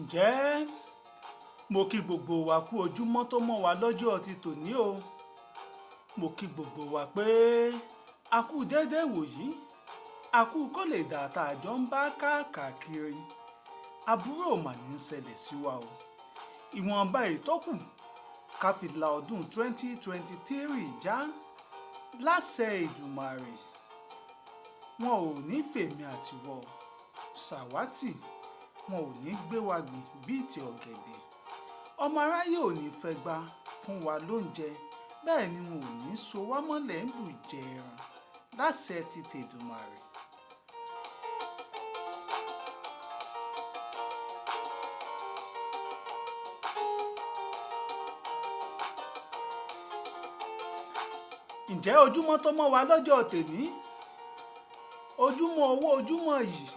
Ǹjẹ́ mo kí gbogbo wa kú ojúmọ́ tó mọ́ wa lọ́jọ́ ti tòní o. Mo kí gbogbo wa pé a kú déédéé wòyí, a kú kó lè dà tá a jọ ń bá káàkiri. Aburú ò mà ní ṣẹlẹ̀ sí wa o. Ìwọ̀nba ìtókù ká fi la ọdún 2023 já láṣẹ Èdùmàrè. Wọn ò ní fèmí àtiwọ ṣàwátì, wọn ò ní gbé wa gbìn bíi ti ọ̀gẹ̀dẹ̀. Ọmọ aráyé ò ní fẹ́ gbà fún wa lóúnjẹ, bẹ́ẹ̀ ni wọn ò ní so wá mọ́lẹ̀ ń bù jẹ ẹran láṣẹ ti tèdùmàrè. Ǹjẹ́ ojúmọ́ tó mọ́ wa lọ́jọ́ tèní, ojúmọ́ owó, ojúmọ́ yìí,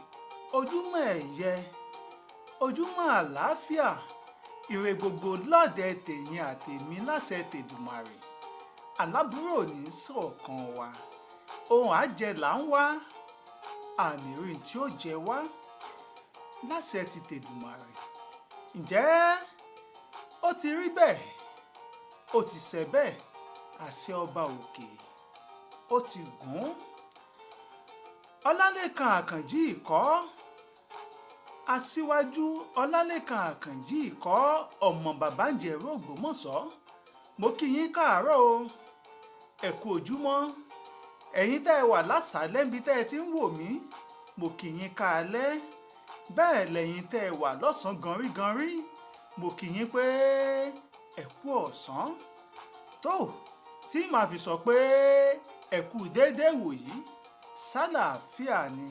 ojúmọ́ ẹ̀yẹ, ojúmọ́ àlàáfíà, ire gbogbo lọ́dẹ tèyín àtèmi láṣẹ tèdùmàrè. Alábúrò ní ṣọ̀kan wa, ohun àjẹ là ń wá, ànírín tí ó jẹ wá láṣẹ ti tèdùmàrè. Ǹjẹ́ ó ti rí bẹ́ẹ̀, ó ti ṣẹ bẹ́ẹ̀, àṣẹ ọba òkè ó ti gùn. Ọlálékan Àkànjí Ìkọ́, aṣíwájú Ọlálékan Àkànjí Ìkọ́, ọmọ bàbá ń jẹ̀rú Ògbómọ̀ṣọ́. Mo kí yín káàárọ̀ o, ẹ kú ojúmọ́. Ẹ̀yin tẹ́ ẹ wà lásàálẹ́ níbi tẹ́ ẹ ti ń wò mí, mo kí yín káalẹ́. Bẹ́ẹ̀ lẹ̀yin tẹ́ ẹ wà lọ́sàn-án ganríganrí, mo kí yín pé ẹ kú ọ̀sán. Tó tí màá fi sọ pé ẹ kú déédéé wòyí, sálàáfíà ni,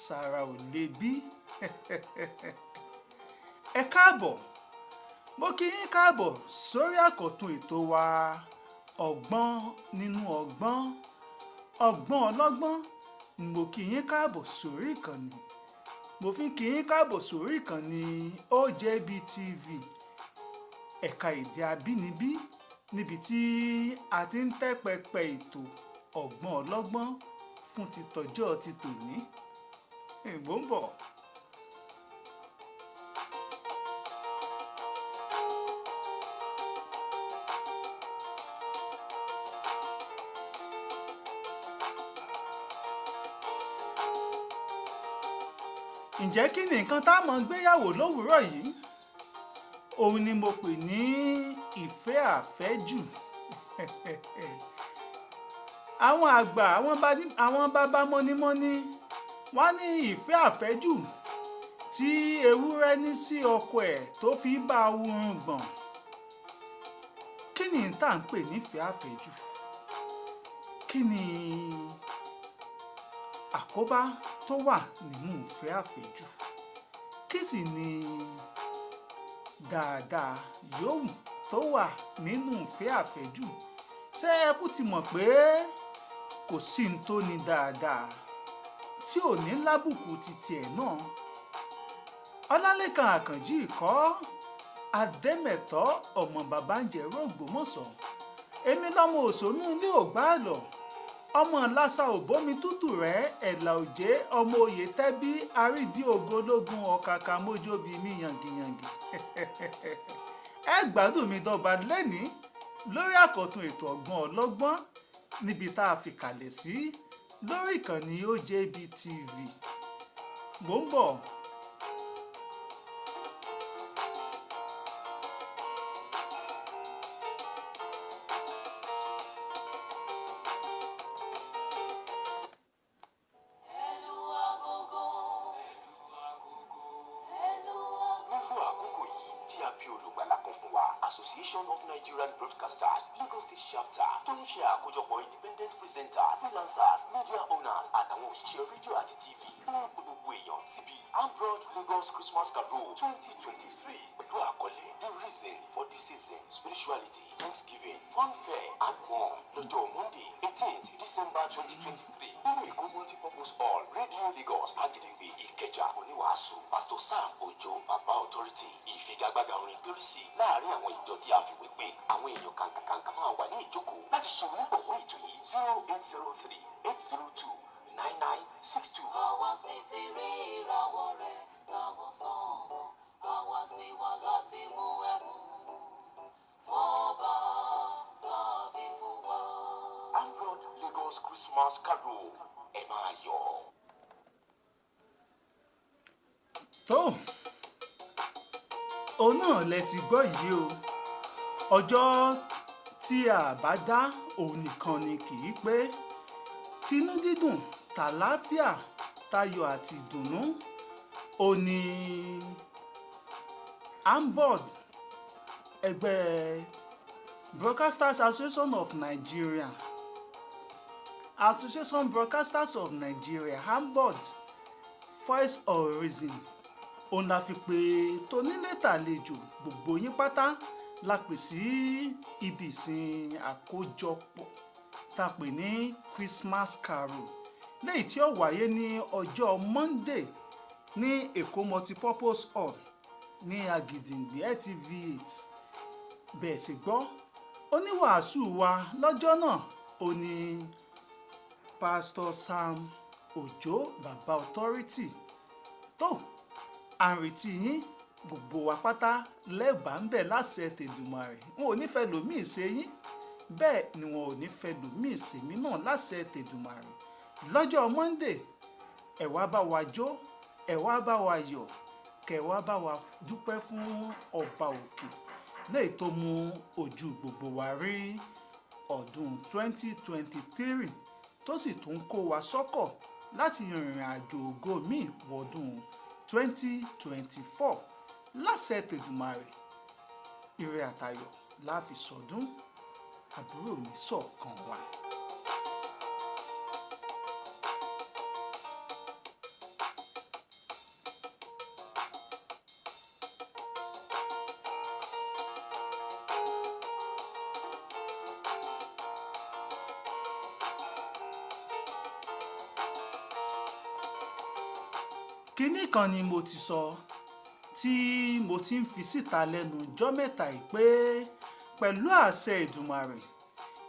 sàrà ò lè bí. Ẹ káàbọ̀, mo kí yín káàbọ̀ sórí àkọ́tún ètò wa ọgbọ́n nínú ọgbọ́n, ọgbọ́n ọlọ́gbọ́n. Mo kí yín káàbọ̀ sórí ìkànnì, mo fi kí yín káàbọ̀ sórí ìkànnì OJB TV, ẹ̀ka èdè abínibí, níbi tí a ti ń tẹ́ pẹpẹ ètò ọgbọ́n ọlọ́gbọ́n fún ti tọjọ́ ti tòní. Ìbò ń bọ̀. Ǹjẹ́ kí ni nǹkan tá a mọ̀ gbéyàwó lówùúrọ̀ yìí? Òun ni mo pè ní ìfẹ́ àfẹ́jù. Àwọn àgbà, àwọn bàbá mọ́nímọ́ní wọ́n ní ìfẹ́ àfẹ́jù tí ewúrẹ́ ní sí ọkọ ẹ̀ tó fi bá a wúrun gbọ̀n. Kí ni tá à ń pè ní ìfẹ́ àfẹ́jù? Kí ni àkóbá tó wà nínú ìfẹ́ àfẹ́jù? Kí sì ni dáadáa yòówù tó wà nínú ìfẹ́ àfẹ́jù? Ṣé ẹ kú ti mọ̀ pé kò sí n tó ní dáadáa tí ò ní lábùkù titi ẹ̀ náà? Ọlálékan Àkànjí Ìkọ́, Adémẹ̀tọ́, ọmọ bàbá ń jẹ̀rú Ògbómọ̀ṣọ́. Èmi lọ́mọ òṣònú ilé ògbáàlọ̀, ọmọ lásà òbómi tútù rẹ̀, ẹ̀là òjé, ọmọ òye tẹ́bí, àrídìí ògo ológun, ọ̀kàkà mójóbi mi yàngìyàngì. Ẹ gbádùn mi dọ́gba lẹ́ni lórí àkọ́tún ètò ọgbọ́n ọlọ́gbọ́n níbi tá a fi kalẹ̀ sí lórí ìkànnì OJB TV. Mò ń bọ̀. Association of Nigerian Broadcasters, Lagos State Chapter, tó ń ṣe àkójọpọ̀ independent presenters, freelancers, media owners àtàwọn òṣìṣẹ́ rédíò àti TV ń pe gbogbo èèyàn síbi Ambrod Lagos Christmas Carol 2023 pẹ̀lú àkọlé The Reason for the Season, Spirituality, Thanksgiving, Funfair and more lọ́jọ́ Monday 18th December 2023 nínú Èkó Multipurpose Hall, Radio Lagos, Agídìgbì, Ìkẹjà. Oníwàásù Pastor Sam Ojo, Baba Authority. Ìfigagbága orin kérésì láàárín àwọn ìjọ tí a fi wé pé àwọn èèyàn kàǹkàǹkà máa wà ní ìjókòó láti ṣe onígbọ̀wọ́ ètò yìí 0803 802 9962. Àwa sì ti rí ìràwọ̀ rẹ̀ láwọn sánmọ̀. sí wa láti mú ẹ̀bùn fọ́ba tàbí fún wa. Ambrod Lagos Christmas Carol, ẹ máa yọ̀. Tó òun náà lẹ ti gbọ́ yìí o. Ọjọ́ tí a bá dá òun nìkan ni kì í pé. Tinú dídùn, tàlàáfíà, tayọ̀ àti ìdùnnú ó ní AMBORD, ẹgbẹ́ Broadcasters Association of Nigeria, Association Broadcasters of Nigeria, AMBORD, Voice of Reason, òun la fi pé tonílé tàlejò gbogbo yín pátá la pè sí ibi ìsìn àkójọpọ̀ tá a pè ní Christmas Carol, léyìí tí ó wáyé ní ọjọ́ Monday ní Èkó Multipurpose Hall ní Agìdìngbé LTV 8. Bẹ́ẹ̀ sì gbọ́, oníwàásù wa lọ́jọ́ náà ó ní Pastor Sam Òjó, Bàbá Authority. Tó à ń retí yín, gbogbo wa pátá lẹ́bàá ń bẹ̀ láṣẹ tèdùmàrè. Wọn ò ní fẹ́ lòmíì ṣe yín, bẹ́ẹ̀ ni wọn ò ní fẹ́ lòmíì ṣe mí náà láṣẹ tèdùmàrè. Lọ́jọ́ Monday, ẹ wá bá wa jó, ẹ wá bá wa yọ̀, kẹ wá bá wa dúpẹ́ fún ọba òkè léyìí tó mú ojú gbogbo wa rí ọdún 2023, tó sì tún kó wa sọ́kọ̀ láti rìnrìn àjò ògo míì wọdún 2024 láṣẹ tèdùmàrè. Ire àtayọ̀ la fi sọdún, àbúrò ní sọ̀kan wa. Kínní kan ni mo ti sọ tí mo ti ń fi síta lẹ́nu ọjọ́ mẹ́ta yìí pé pẹ̀lú àṣẹ Èdùmàrè,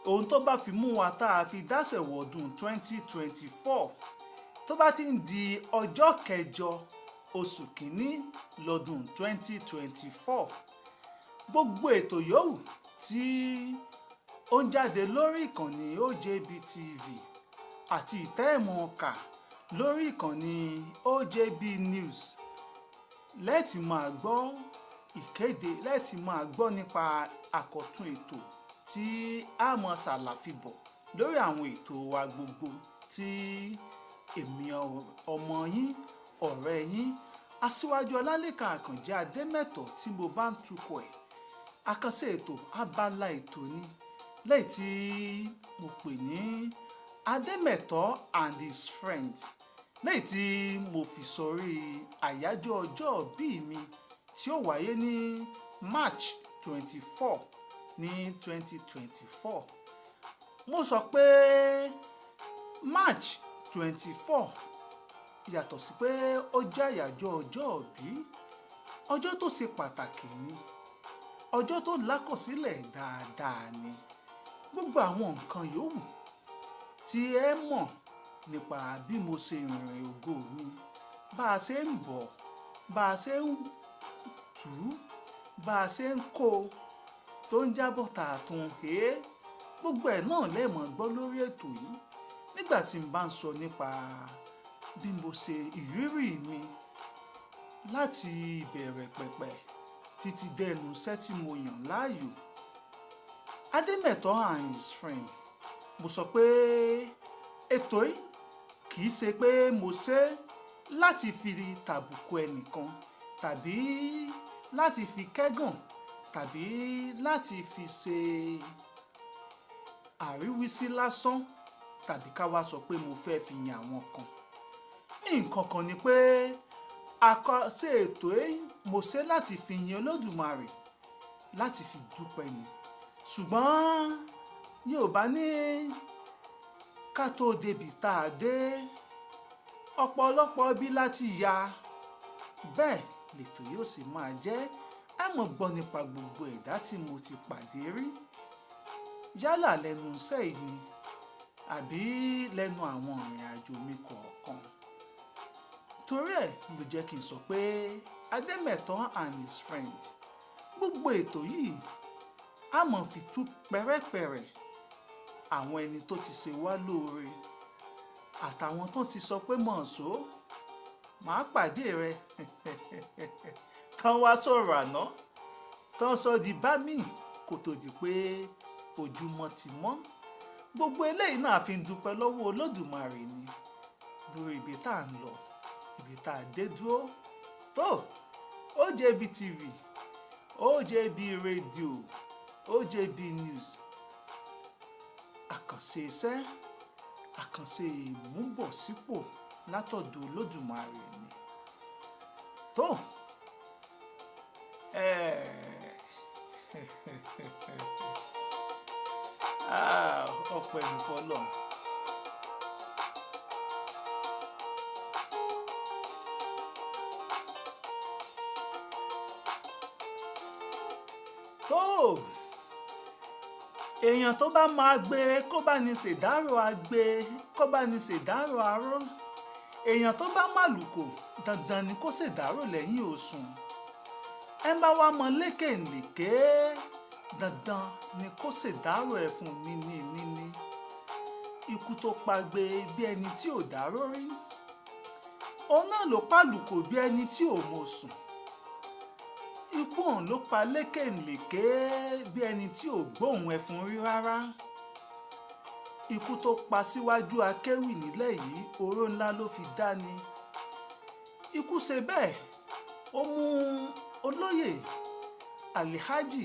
ohun tó bá fi mú wa tá a fi dáṣẹ̀ wọ̀dún 2024, tó bá ti ń di ọjọ́ kẹjọ oṣù kínní lọ́dún 2024, gbogbo ètò yòówù tí ó ń jáde lórí ìkànnì OJB TV àti ìtẹ́ ọ̀kà lórí ìkànnì OJB News lẹ́ẹ̀tì máa gbọ́ ìkéde, lẹ́ẹ̀tì máa gbọ́ nípa àkọ́tún ètò tí a mọ̀ ṣàlàfibọ̀ lórí àwọn ètò wa gbogbo tí èmi ọmọ yín, ọ̀rẹ́ yín, Aṣíwájú Ọlálékan Àkànjí Adémẹ́tọ̀ tí mo bá ń tukọ̀ ẹ̀. Àkànṣe ètò, abala ètò ni lẹ́yìn tí mo pè ní Adémẹ́tọ̀ and his friend, lẹ́yìn tí mo fi sọrí àyájọ́ ọjọ́ ìbí mi tí ó wáyé ní March 24 ní 2024. Mo sọ pé March 24, yàtọ̀ sí pé ó jẹ́ àyájọ́ ọjọ́ ìbí, ọjọ́ tó ṣe pàtàkì ni, ọjọ́ tó lákọsílẹ̀ dáadáa ni. Gbogbo àwọn nǹkan yòówù tí ẹ mọ̀ nípa bí mo ṣe rìnrìn ògo mi, bá a ṣe ń bọ̀, bá a ṣe ń tù ú, bá a ṣe ń kó tó ń jábọ̀ tààtún hé, gbogbo ẹ̀ náà lẹ́ẹ̀mọ̀ gbọ́ lórí ètò yìí nígbà tí n bá ń sọ nípa bí mo ṣe ìrírí mi láti ìbẹ̀rẹ̀ pẹ̀pẹ̀ títí dẹnu iṣẹ́ tí mo yàn láàyò, Adémẹ́tọ̀ and his friend. Mo sọ pé ètò yìí kì í ṣe pé mo ṣe láti fi tàbùkù ẹnìkan tàbí láti fi kẹ́gàn tàbí láti fi ṣe àríwísí lásán tàbí ká wá sọ pé mo fẹ́ fi yan àwọn kan. Nǹkan kan ni pé àkọsí ètò yìí, mo ṣe láti fi yin Olódùmarè, láti fi dúpẹ́ ni. Ṣùgbọ́n Yorùbá ní ká tó débi tá a dé, ọ̀pọ̀lọpọ̀ ibi láti ya. Bẹ́ẹ̀ lètò yóò sì máa jẹ́. Ẹ mọ̀ gbọ́ nípa gbogbo ẹ̀dá tí mo ti pàdé rí, yálà lẹ́nu iṣẹ́ yìí ni àbí lẹ́nu àwọn ìrìn àjò mi kọ̀ọ̀kan. Torí ẹ̀ ló jẹ́ kí n sọ pé Adémẹ̀tọ́ and his friend. Gbogbo ètò yìí a mọ̀ fi tú pẹ́rẹ́pẹ̀rẹ́ àwọn ẹni tó ti ṣe wá lóore àtàwọn tó ti sọ pé mọ̀ọ́sọ́ màá pàdé rẹ, tán wá sọ̀rọ̀ àná, tán sọ di bá mi kó tó di pé ojúmọ́ ti mọ́. Gbogbo eléyìí náà fi ń dúpẹ́ lọ́wọ́ Olódùmarè ni lórí ibi tá à ń lọ, ibi tá a dé dúró tó. OJB TV, OJB Radio, OJB News, àkànṣe iṣẹ́, àkànṣe ìmúbọ̀sípò látọ̀dọ̀ Olódùmarè ni tó. Ọpẹ́ ní fọ́lọ́run. Tó èèyàn tó bá máa gbé kó bá ní ṣèdárò agbe, kó bá ní ṣèdárò aró. Èèyàn tó bá màlùkò, dandan ni kó ṣèdárò lẹ́yìn òsùn. Ẹ bá wá mọ lékèǹlèké, dandan ni kó ṣèdárò ẹfun níní níní. Ikú tó pagbe bí ẹni tí ò dárò rí, òun náà ló pàlùkò bí ẹni tí ò mọ̀ sùn. Ikú òun ló pa lékèǹlèké bí ẹni tí ò gbóhùn ẹfun rí rárá. Ikú tó pa síwájú akéwì nílẹ̀ yìí, oró ńlá ló fi dá ni. Ikú ṣe bẹ́ẹ̀, ó mú olóyè Alhaji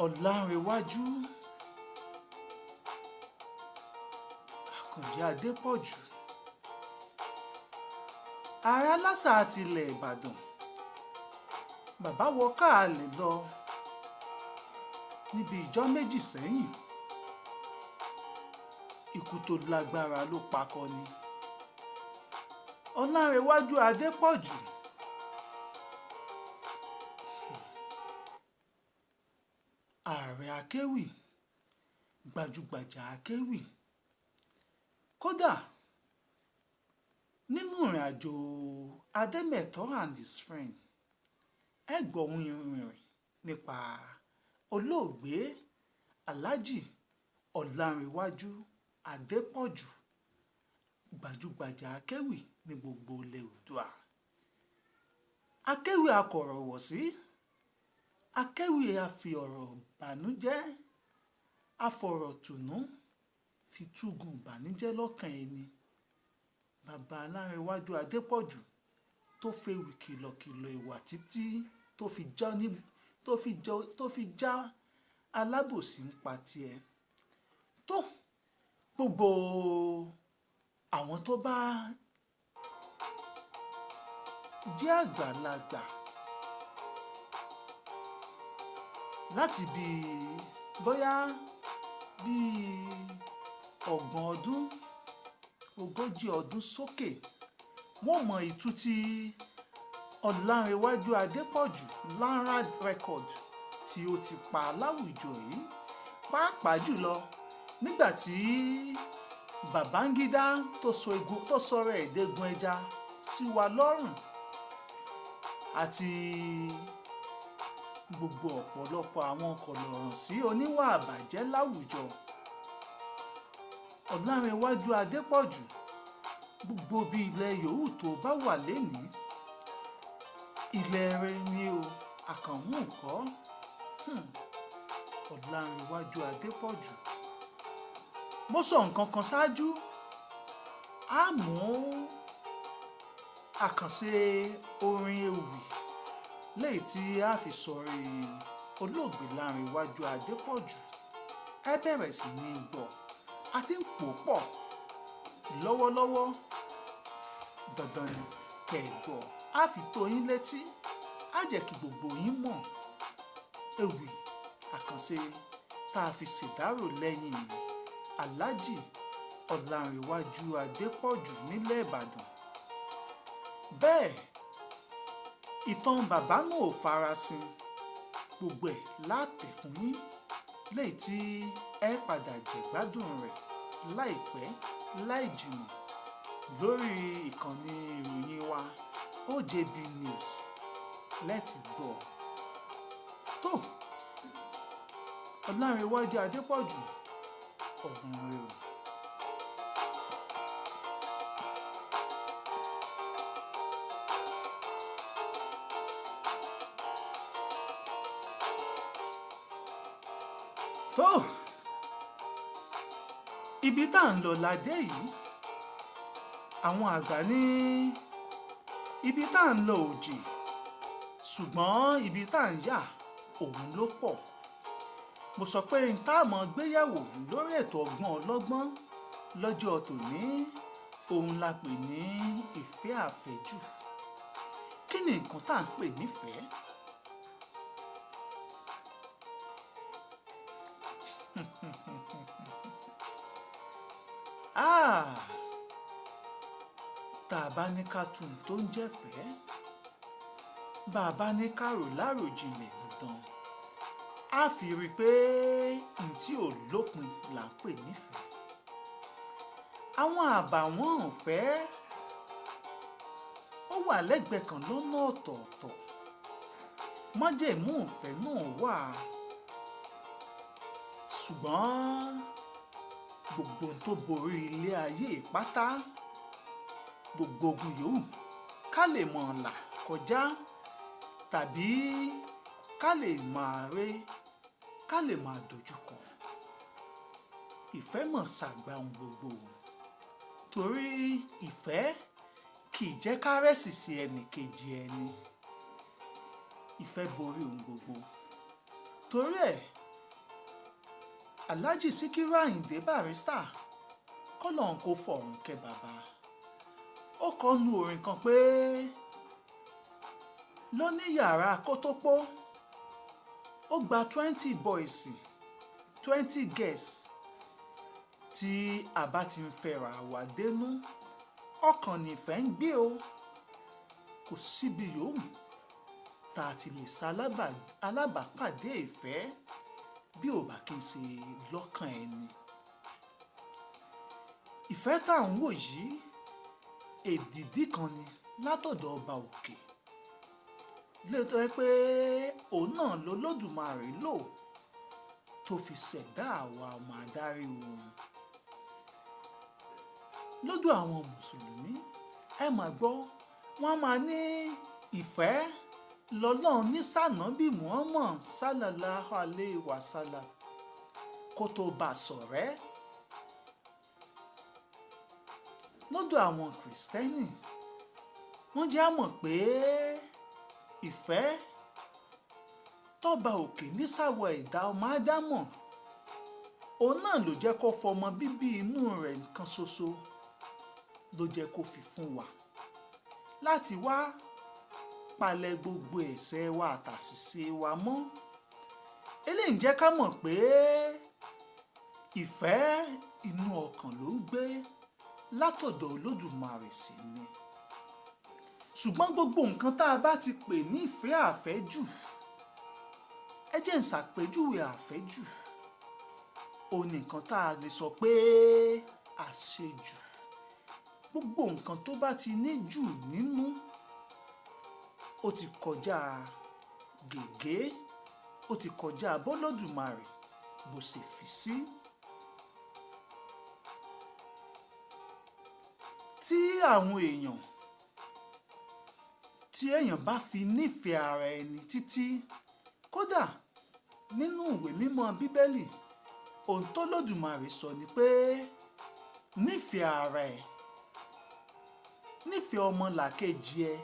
Ọlánrewájú Àkànjí Adépọ̀jù, ààrẹ Aláṣà àti ilẹ̀ Ìbàdàn. Bàbá wọ káàlẹ̀ lọ níbi ìjọ méjì sẹ́yìn. Ikú tó lágbára ló pakọni Ọlánrewájú Adépọ̀jù. Ààrẹ akéwì, gbajúgbajà akéwì. Kódà nínú ìrìn àjò Adémẹ̀tọ́ and his friend, ẹ gbọ́ ohun ìrìn nípa olóògbé Alhaji Ọlánrewájú Adépọ̀jù, gbajúgbajà akéwì ní gbogbo ilẹ̀ Oòduà. Akéwì akọ̀rọ̀wọ̀sí, akéwì afi ọ̀rọ̀ bànújẹ́, afọ̀rọ̀tùnú fi túgùn bànújẹ́ lọ́kàn ẹni. Bàbá Ọlánrewájú Adépọ̀jù tó fewì kìlọ̀kìlọ̀ ìwà títí tó fi já ní, tó fi jọ, tó fi já alábòsí ń pa tiẹ̀. Tó gbogbo àwọn tó bá jẹ́ àgbàlagbà láti bí bóyá bí 30 ọdún, 40 ọdún sókè, wọ́n mọ ìtú tí Ọlánrewájú Adépọ̀jù Lanrad Record tí ó ti pa láwùjọ yìí, pàápàá jùlọ nígbà tí Babangida tó sọ egun, tó sọ̀rọ̀ ẹ̀ẹ́dẹ́gun ẹja sí wa lọ́rùn àti gbogbo ọ̀pọ̀lọpọ̀ àwọn kọ̀lọ̀rọ̀ sí oníwà àbàjẹ́ láwùjọ. Ọlánrewájú Adépọ̀jù, gbogbo bí ilẹ̀ yòówù tó bá wà lénìí, ilẹ̀ rẹ ni o, àkànmú kọ́. Ọlánrewájú Adépọ̀jù. Mo sọ nǹkan kan ṣáájú, a mú àkànṣe orin ewì léyìí tí a fi sọrí olóògbé Lánrewájú Adépọ̀jù. Ẹ bẹ̀rẹ̀ sí ní gbọ́, a ti ń pò pọ̀ lọ́wọ́lọ́wọ́. Dandan ni kẹ́ ẹ gbọ́, a fi tó yín létí, a jẹ́ kí gbogbo yín mọ̀ ewì àkànṣe tá a fi ṣèdárò lẹ́yìn Alhaji Ọlánrewájú Adépọ̀jù nílẹ̀ Ìbàdàn. Bẹ́ẹ̀ ìtàn bàbá náà ò farasin, gbogbo ẹ̀ látẹ̀ fún yín léyìí tí ẹ padà jẹ̀gbádùn rẹ̀ láìpẹ́ láì jìnnà lórí ìkànnì ìròyìn wa OJB News lẹ́tì gbọ́. Tó Ọlárẹ̀wájú Adépọ̀jù, ọ̀run rẹ̀ o. Tó ibi tá à ń lọ ládé yìí, àwọn àgbà ní ibi tá à ń lọ ò jìn, ṣùgbọ́n ibi tá à ń yà òun ló pọ̀. Mo sọ pé n tá a mọ̀ gbéyàwó lórí ètò Ọgbọ́n Ọlọ́gbọ́n lọ́jọ́ tòní, òun la pè ní ìfẹ́ àfẹ́jù. Kí ni nǹkan tá à ń pè nífẹ̀ẹ́? Ah! Tá a bá ní ká tún tó ń jẹ́fẹ̀ẹ́, bá a bá ní ká rò láròjinlẹ̀ dandan, a fi rí i pé n tí ò lópin là ń pè nífẹ̀ẹ́. Àwọn àbàwọ́n ọ̀fẹ́ ó wà lẹ́gbẹ̀ẹ́ kan lọ́nà ọ̀tọ̀ọ̀tọ̀. Májẹ̀mú ọ̀fẹ́ náà wà, ṣùgbọ́n gbogbo ohun tó borí ilé ayé pátá, gbogbo ogun yòówù ká lè mọ̀ là kọjá tàbí ká lè máa ré, ká lè máa dojúkọ. Ìfẹ́ mọ̀ ṣàgbà ohun gbogbo, torí ìfẹ́ kì í jẹ́ ká rẹ́sì sí ẹnì kejì ẹni. Ìfẹ́ borí ohun gbogbo. Torí ẹ̀, Alhaji Sikiru Ayinde Barrister, kọ́lọ́hun kó fọ̀run kẹ́ bàbá. Ó kọ nu orin kan pé ló ní yàrá kótópó, ó gba 20 boys, 20 girls tí a bá ti ń fẹ́ra wà dénú. Ọkàn nìfẹ́ ń gbé o, kò síbi yòówù tá a ti lè sa alábàápàdé ìfẹ́ bí ò bá kí n ṣe lọ́kàn ẹni. Ìfẹ́ tá à ń wò yìí, èdìdí kan ni látọ̀dọ̀ ọba òkè. Lóòótọ́ ẹ pé òun náà lolódùmarè lò tó fi ṣẹ̀dá àwa ọmọ adarí òun. Lọ́dọ̀ àwọn Mùsùlùmí, ẹ máa gbọ́, wọ́n á máa ní ìfẹ́ lọ́lọ́run ní sànábì Muhammad sallallahu alayhi wa sallam kó tó bá ṣọ̀rẹ́. Lọ́dọ̀ àwọn Kìrìsìtẹ́nì, wọ́n jẹ́ á mọ̀ pé ìfẹ́ tọ́ba òkè nísàwọ̀ ẹ̀dá ọmọ Ádámọ̀, òun náà ló jẹ́ kó fọmọ bíbí inú rẹ̀ nǹkan ṣoṣo ló jẹ́ kó fi fún wa láti wá palẹ̀ gbogbo ẹ̀ṣẹ̀ wa àtàṣìṣe wa mọ́. Eléyìí ń jẹ́ ká mọ̀ pé ìfẹ́ inú ọkàn ló ń gbé látọ̀dọ̀ Olódùmarè sí ni. Ṣùgbọ́n gbogbo nǹkan tá a bá ti pè ní ìfẹ́ àfẹ́jù, ẹ jẹ́ n ṣàpèjúwe àfẹ́jù, òun ni nǹkan tá a lè sọ pé àṣejù. Gbogbo nǹkan tó bá ti ní jù nínú, ó ti kọjá gègé, ó ti kọjá bọ́lọ́dùmarè bó ṣe fi sí. Tí àwọn èèyàn, tí èèyàn bá fi nífẹ̀ẹ́ ara ẹni títí, kódà nínú ìwé mímọ́ Bíbélì, ohun tó lódùmarè sọ ni pé nífẹ̀ẹ́ ara ẹ, nífẹ̀ẹ́ ọmọlàkejì ẹ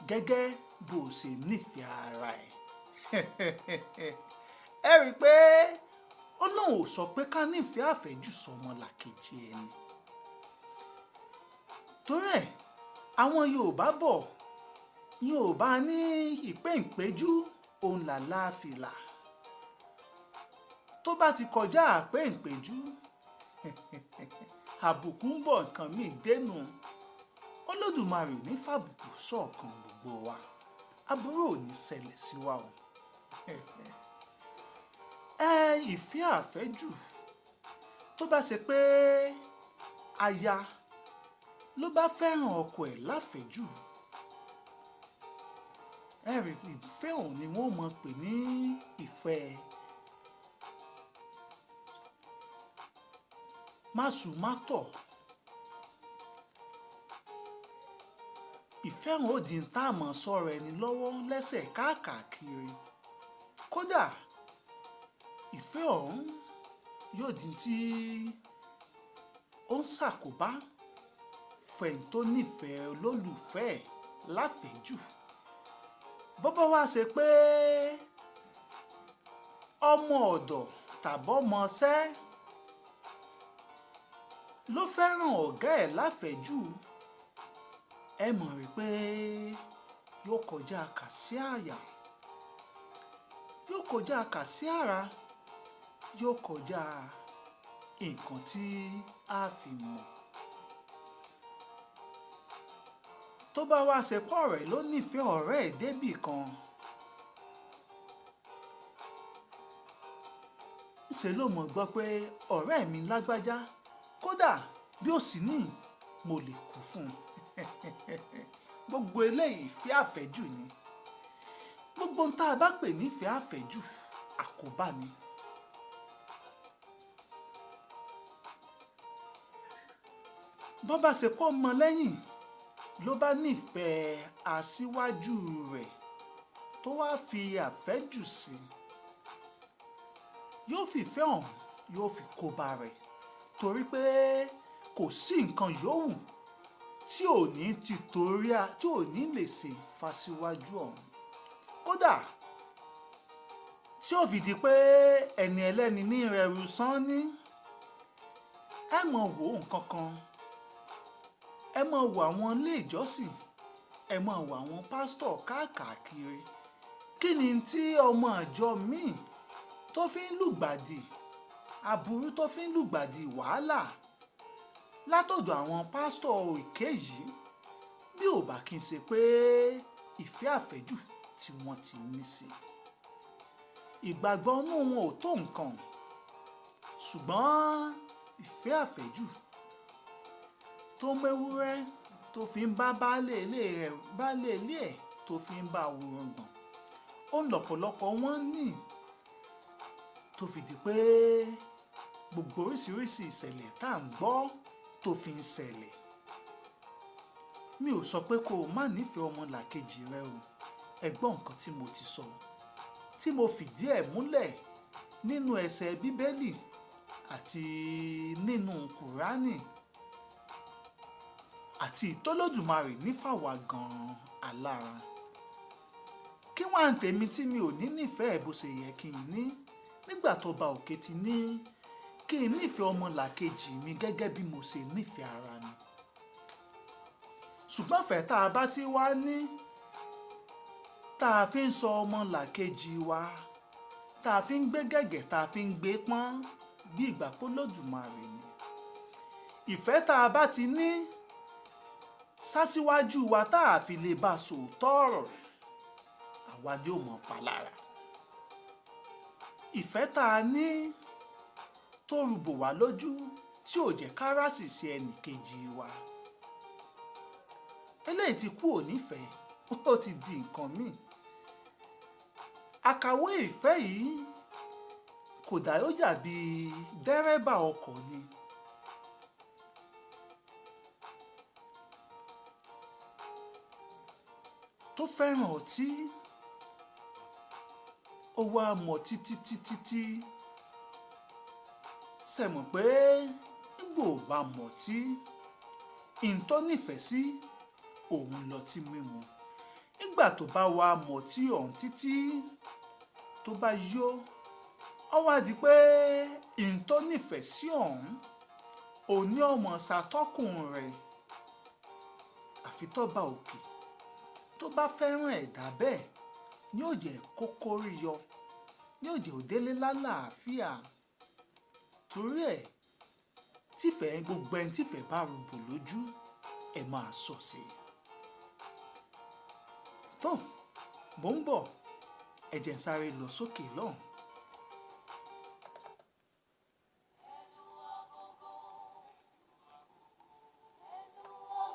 gẹ́gẹ́ bó ṣe nífẹ̀ẹ́ ara ẹ. Ẹ rí i pé Ọlọ́run ò sọ pé ká nífẹ̀ẹ́ àfẹ́jù sọmọlàkejì ẹni. Torí ẹ̀, àwọn Yorùbá bọ̀, Yorùbá ní ìpéǹpéjú òun làlá fìlà. Tó bá ti kọjá àpéǹpéjú, àbùkù ń bọ̀ nǹkan míì dénú. Olódùmarè ní fàbùkù sọ̀kan gbogbo wa. Aburú ò ní ṣẹlẹ̀ sí wa o. Ẹ ìfẹ́ àfẹ́jù, tó bá ṣe pé aya ló bá fẹ́ràn ọkọ ẹ̀ láfẹ́jù, Ẹ̀rí ìfẹ́ òun ni wọ́n mọ̀ pé ní ìfẹ́ másùmátọ̀. Ìfẹ́ òun ò di tá a mọ̀ sọ̀rọ̀ ẹni lọ́wọ́ lẹ́sẹ̀ káàkiri. Kódà ìfẹ́ ọ̀hún yóò di tí ó ń ṣàkóbá fẹ̀yìn tó nífẹ̀ẹ́ olólùfẹ́ ẹ̀ láfẹ̀ẹ́jù. Bọ́bá wá ṣe pé ọmọ ọ̀dọ̀ tàbọ́mọṣẹ́ ló fẹ́ràn ọ̀gá ẹ̀ láfẹ̀ẹ́jù, ẹ mọ̀ rí pé yóò kọjá kàsí àyà, yóò kọjá kàsí àrà, yóò kọjá nǹkan tí a fi mọ̀. Tó bá wá ṣe pọ̀ rẹ̀ ló nífẹ̀ẹ́ ọ̀rẹ́ ẹ̀ débì kan, ńṣe ló mọ̀ gbọ́ pé ọ̀rẹ́ mi lágbájá, kódà bí ó sì ní mo lè kú fún un. Gbogbo eléyìí ìfẹ́ àfẹ́jù ni. Gbogbo ohun tá a bá pè ní ìfẹ́ àfẹ́jù, àkóbá ni. Bó bá ṣe pọ̀ mọ́ lẹ́yìn ló bá nífẹ̀ẹ́ aṣíwájú rẹ̀ tó wá fi àfẹ́jù sí i, yóò fi ìfẹ́ hàn, yóò fi kóbá rẹ̀, torí pé kò sí nǹkan yòówù tí ò ní ti torí a, tí ò ní lè ṣe fáṣíwájú ọ̀hún. Kódà tí ó fi di pé ẹni ẹlẹ́ni ní rẹrù sán ní, ẹ mọ̀ wò nǹkan kan, ẹ mọ̀ wò àwọn ilé ìjọsìn, ẹ mọ̀ wò àwọn pásítọ̀ káàkiri. Kí ni tí ọmọ ìjọ míì tó fi ń lùgbàdì aburú, tó fi ń lùgbàdì wàhálà látọ̀dọ̀ àwọn pásítọ̀ èké yìí, bí ò bá kí n ṣe pé ìfẹ́ àfẹ́jù tí wọ́n ti ní sí i. Ìgbàgbọ́ inú wọn ò tó nǹkan, ṣùgbọ́n ìfẹ́ àfẹ́jù tó méwúrẹ́ tó fi ń bá baálé ilé rẹ̀, baálé ilé ẹ̀ tó fi ń bá wòran gbọ̀n, ó ń lọ̀pọ̀lọpọ̀ wọ́n ní tó fi di pé gbogbo oríṣiríṣi ìṣẹ̀lẹ̀ tá à ń gbọ́ tó fi ń ṣẹlẹ̀. Mi ò sọ pé kó o má nífẹ̀ẹ́ ọmọlàkejì rẹ o. Ẹ gbọ́ nǹkan tí mo ti sọ, tí mo fìdí ẹ̀ múlẹ̀ nínú ẹsẹ̀ Bíbélì àti nínú Kùránì àti ìtọ́lódùmarè nífàwà gan-an alára. Kí wá ń tèmi tí mi ò ní nífẹ̀ẹ́ bó ṣe yẹ kí n ní nígbà tó ba òkè ti ní kí n nífẹ̀ẹ́ ọmọlàkejì mi gẹ́gẹ́ bí mo ṣe nífẹ̀ẹ́ ara mi. Ṣùgbọ́n ìfẹ́ tá a bá ti wá ní, tá a fi ń sọ ọmọlàkejì wa, tá a fi ń gbé gẹ̀gẹ̀, tá a fi ń gbé pọ́n bí ìgbà pé Olódùmarè ni. Ìfẹ́ tá a bá ti ní sásíwájú wa tá a fi lè bá sòótọ́ ọ̀rọ̀, àwa ni ó mọ̀ pa lára. Ìfẹ́ tá a ní tó rúbò wá lójú tí ò jẹ́ ká rásì sí ẹnì kejì wa. Eléyìí ti kú ò nífẹ̀ẹ́, ó ti di nǹkan míì. Àkàwé ìfẹ́ yìí kò dà, ó dàbí dẹ́rẹ́bà ọkọ̀ ni. Tó fẹ́ràn ọtí, ó wá mọ̀ títí títí tí ṣe mọ̀ pé nígbò bá mọ̀ tí ìntọ́ nífẹ̀ẹ́ sí òun lọ tí mímu. Nígbà tó bá wá mọ̀ tí ọ̀hún títí tó bá yó, ó wá di pé ìntọ́ nífẹ̀ẹ́ sí ọ̀hún òní ọmọ ṣàtọ́kùn rẹ̀. Àfi tó bá òkè tó bá fẹ́ràn ẹ̀dá bẹ́ẹ̀ ni ó jẹ́ kókó rí yọ, ni ó jẹ́ òdélé lálàáfíà. Torí ẹ̀ tífẹ̀ẹ́ gbogbo ẹni tífẹ̀ẹ́ bá rúbò lójú, ẹ máa sọ sí i. Tó, mò ń bọ̀, ẹ jẹ́ n sáré lọ sókè lọ́hùn.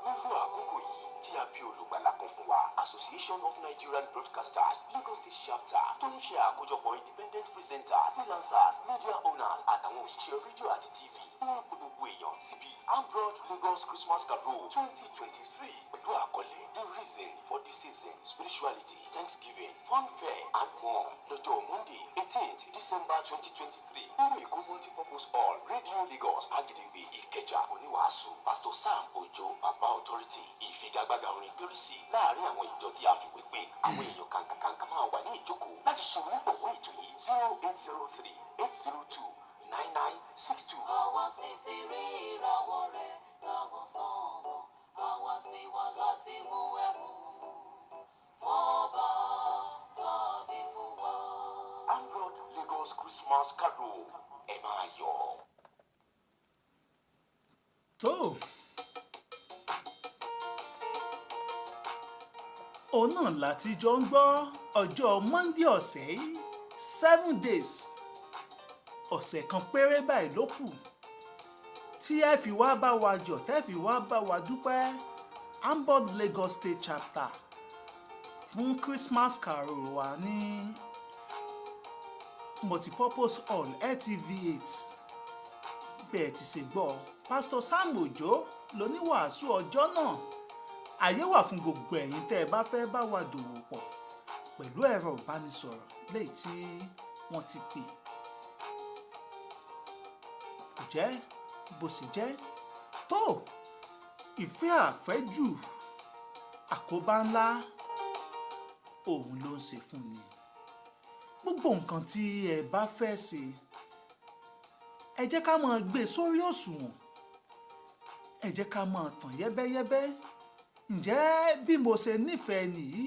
Nírú àkókò yìí tí a bí olùgbàlà kan fún wa. wa. Association of Nigerian Broadcasters, Lagos State Chapter, tó ń ṣe àkójọpọ̀ independent presenters, freelancers, media owners àtàwọn òṣìṣẹ́ rédíò àti TV ń pe gbogbo èèyàn síbi Ambrod Lagos Christmas Carol 2023 pẹ̀lú àkọlé "The Reason for the Season: Spirituality, Thanksgiving, Funfair and More" lọ́jọ́ Monday, 18th December 2023, nínú Èkó Multipurpose Hall, Radio Lagos, Agídìgbì, Ìkẹjà. Oníwàásù, Pastor Sam Ojo, Baba Authority. Ìfigagbága orin kérésì láàrin àwọn ìjọ tí a fi wé pé àwọn èèyàn kàǹkàǹkà máa wà ní ìjókòó. Láti ṣe onígbọ̀wọ́ ètò yìí, 08038029962. Àwa sì ti rí ìràwọ̀ rẹ̀ láwọn sánmọ̀, àwa sì wá láti mú ẹ̀bùn fọ́ba tàbí fún wa. Ambrod Lagos Christmas Carol, ẹ máa yọ̀. Tó òun náà láti jọ ń gbọ́ ọjọ́ Monday ọ̀sẹ̀ yìí, 7 days, ọ̀sẹ̀ kan péré báyìí ló kù tí ẹ fi wá bá wa jọ, tẹ́ fi wá bá wa dúpẹ́ Ambrod Lagos State Chapter fún Christmas carol wa ní Multipurpose Hall, LTV 8. Bẹ́ẹ̀ ti ṣe gbọ́, Pastor Sam Ojo lóníwàásù ọjọ́ náà. Àyè wà fún gbogbo ẹ̀yin tẹ́ ẹ bá fẹ́ bá wa dòwò pọ̀ pẹ̀lú ẹ̀rọ ìbánisọ̀rọ̀ léyìí tí wọ́n ti pè. Kò jẹ́ bó sì jẹ́ tó, ìfẹ́ àfẹ́jù, àkóbá ńlá òun ló ń ṣe fún ni. Gbogbo nǹkan tí ẹ bá fẹ́ ṣe, ẹ jẹ́ ká máa gbé sórí òṣùwọ̀n, ẹ jẹ́ ká máa tàn yẹ́bẹ́yẹ́bẹ́. Ǹjẹ́ bí mo ṣe nífẹ̀ẹ́ nìyí,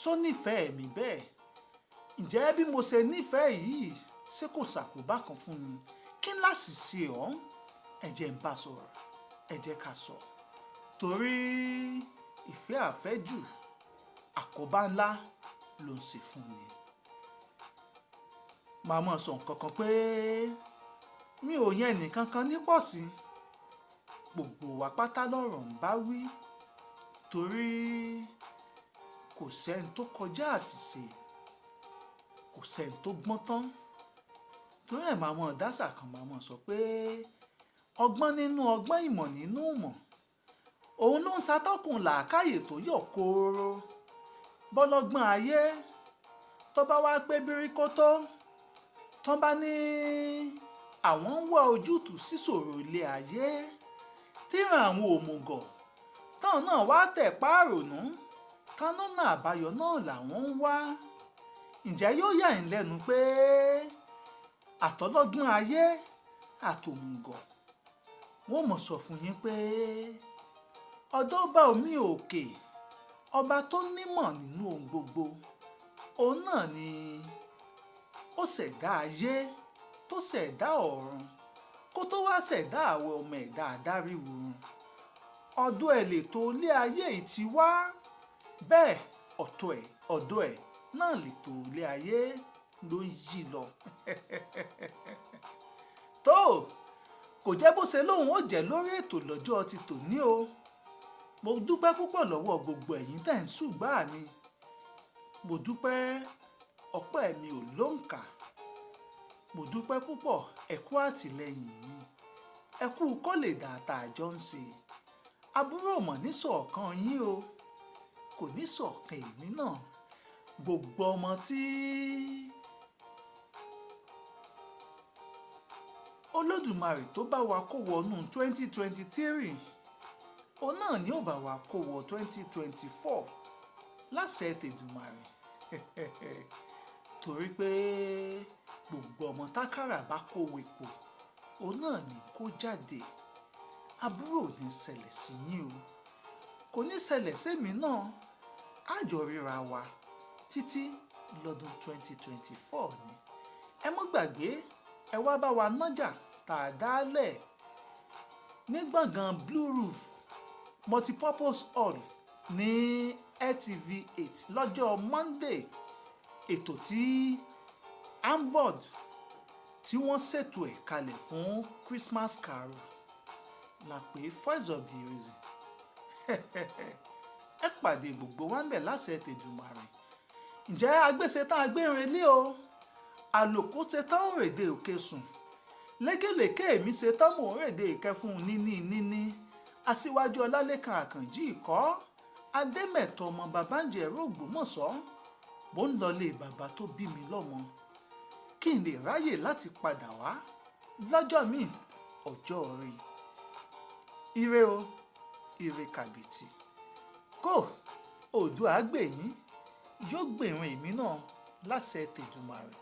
só nífẹ̀ẹ́ mi bẹ́ẹ̀? Ǹjẹ́ bí mo ṣe nífẹ̀ẹ́ yìí, ṣé kò ṣàkóbá kan fún mi? Kí n láṣìṣe ọ̀hún? Ẹ jẹ́ ń bá sọ̀rọ̀, ẹ jẹ́ ká sọ, torí ìfẹ́ àfẹ́jù, àkóbá ńlá ló ń ṣe fún ni. Màá mọ̀ sọ nǹkan kan pé mi ò yẹn nìkan kan ní pọ̀ sí gbogbo wa pátá lọ́rọ̀ ń bá wí, torí kò sẹ́ni tó kọjá àṣìṣe, kò sẹ́ni tó gbọ́n tán. Torí ẹ̀, màá mọ̀ dásà kan, màá mọ̀ sọ pé ọgbọ́n nínú ọgbọ́n, ìmọ̀ nínú ìmọ̀, òun ló ń ṣàtọ́kùn làákàyè tó yọ̀ kóró. Bọ́lọ́gbọ́n ayé tó bá wá pé bíríkótó tó bá ní àwọn ń wá ojútùú síṣòro ilé ayé, tíran àwọn òmùgọ̀ tán náà wá tẹ̀ páàrònú tánọ́nà àbáyọ náà làwọn ń wá. Ǹjẹ́ yóò yà yín lẹ́nu pé àtọlọ́gbọ́n ayé àtòmùgọ̀, wọ́n mọ̀ sọ fún yín pé ọ̀dọ̀ ọba omi òkè, ọba tó nímọ̀ nínú ohun gbogbo, òun náà ni ó ṣẹ̀dá ayé, tó ṣẹ̀dá ọ̀run, kó tó wá ṣẹ̀dá àwọn ọmọ ẹ̀dá adáríhurun. Ọ̀dọ̀ ẹ̀ lètò ilé ayé yìí ti wá bẹ́ẹ̀, ọ̀tọ̀ ẹ̀, ọ̀dọ̀ ẹ̀ náà lètò ilé ayé ló ń yí lọ. Tó kò jẹ́ bó ṣe lóun ó jẹ́ lórí ètò lọ́jọ́ ti tòní o. Mo dúpẹ́ púpọ̀ lọ́wọ́ gbogbo ẹ̀yin tẹ̀ ń ṣùgbà mi. Mo dúpẹ́, ọpẹ́ mi ò lóǹkà. Mo dúpẹ́ púpọ̀, ẹ kú àtìlẹ́yìn mi, ẹ kú kó lè dàtà àjọ ń ṣe. Àbúrò mọ̀ ní sọ̀kan yín o, kò ní sọ̀kan èmi náà. Gbogbo ọmọ tí Olódùmarè tó bá wa kó wọnú 2023, òun náà ni ó bá wa kó wọ 2024 láṣẹ tèdùmàrè, torí pé gbogbo ọmọ tákàrà bá kó wèpò, òun náà ni kó jáde. Àbúrò ò ní ṣẹlẹ̀ sí yín o, kò ní ṣẹlẹ̀ sẹ́mi náà. Àjọ ríra wa títí lọ́dún 2024 ni. Ẹ mọ́ gbàgbé, ẹ wá bá wa nájà tá a dálẹ̀ ní gbọ̀ngàn Blue Roof Multipurpose Hall ní LTV 8 lọ́jọ́ Monday. Ètò tí Ambod tí wọ́n ṣètò ẹ̀ kalẹ̀ fún Christmas carol la pè Voice of the Reason. Ẹ Ẹ pàdé gbogbo wa ń bẹ̀ láṣẹ tèdùmàrè. Ǹjẹ́ agbéṣe tán agbérin lé o, àlòkù ṣe tán òrèdè òkè sùn, lékelèké èmi ṣe tán mò ń rèdè ìkẹfún níní níní. Aṣíwájú Ọlálékan Àkànjí Ìkọ́ Adémẹ̀tọ́ ọmọ Babáǹjẹ́ ẹ̀rọ Ògbómọ̀ṣọ́, mò ń lọlé bàbá tó bí mi lọ́mọ kí n lè ráyè láti padà wá lọ́jọ́ míì ọjọ́ rí. Ire o, ire kàbìtì kó Oòduà gbè yín, yóò gbèrún èmi náà láṣẹ tèdùmàrè.